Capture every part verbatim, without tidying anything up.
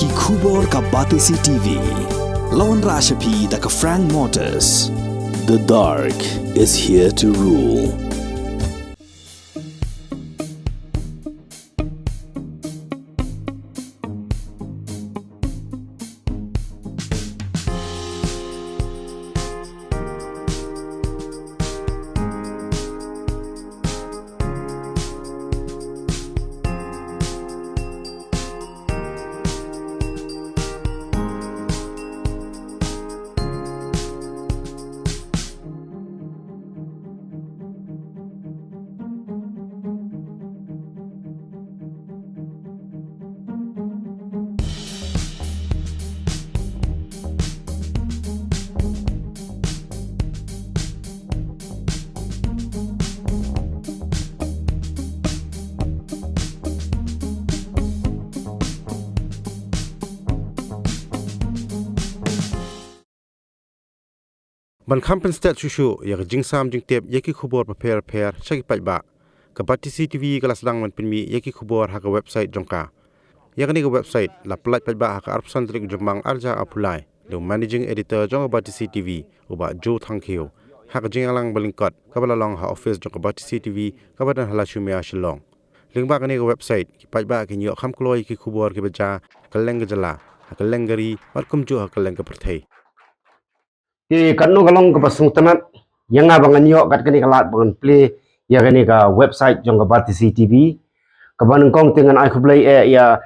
Ki khubor ka Batesi T V. La wanrah sha phi da ka Frank Motors. The dark is here to rule. Ban kham pynstet shuh shuh ïa ka jingsam jingtip ïa ki khubor bapher bapher sha ki paidbah, ka Batesi T V ka la sdang ban pynmih ïa ki khubor ha ka website jong ka. Ïa kane ka website la pyllait paidbah ha ka arphew san tarik u Jymmang arhajar arphew lai da u managing editor jong ka Batesi T V, u Bah Joe Thangkhiew, ha ka jingïalang ba lyngkot kaba la long ha office jong ka Batesi T V kaba don ha Lashumeia, Shillong. Lyngba kane ka website, ki paidbah kin ïoh kham kloi ïa ki khubor kiba jia ha kylleng ka jylla, ha kylleng ka ri bad kumjuh ha kylleng ka pyrthei. Te katno ka long kaba sngewtynnat ïa nga ba ngan ïoh kat kane ka lad ba ngan plie ïa kane ka website jong ka Batesi T V. Kaba nyngkong te ngan ai khublei eh ïa,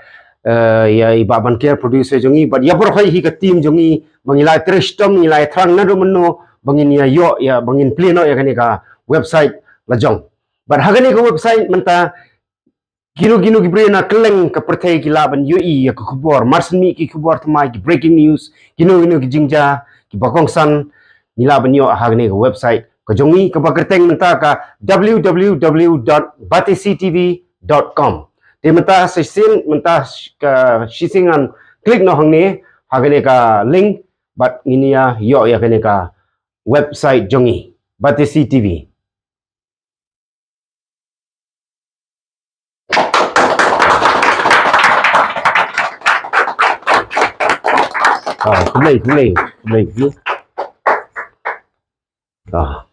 eh, ïa i Bah Banker, producer jong ngi, bad ïa baroh hi ka team jong ngi ba ngi la ïatrei shitom, ngi la ïathrang naduh mynno ba ngin ïa ïoh ïa, ba ngin plie noh ïa kane ka website la jong. Bad ha kane ka website mynta kino kino ki briew na kylleng ka pyrthei ki lah ban ïohi ïa ka khubor, marsien mih ki khubor thymmai, ki breaking news, kino kino ki jingjia kiba kongsan, ngi lah ban ïoh ha kane ka website ka jong ngi kaba kyrteng mynta ka w w w dot batesi t v dot com. Te mynta shisien, mynta sh-, ka shisien ngan click noh hangne ha kane ka link bad ngin ïa ïoh ïa kane ka website jong ngi, Batesi T V. Ah, khublei, khublei, khublei, khublei. Ah.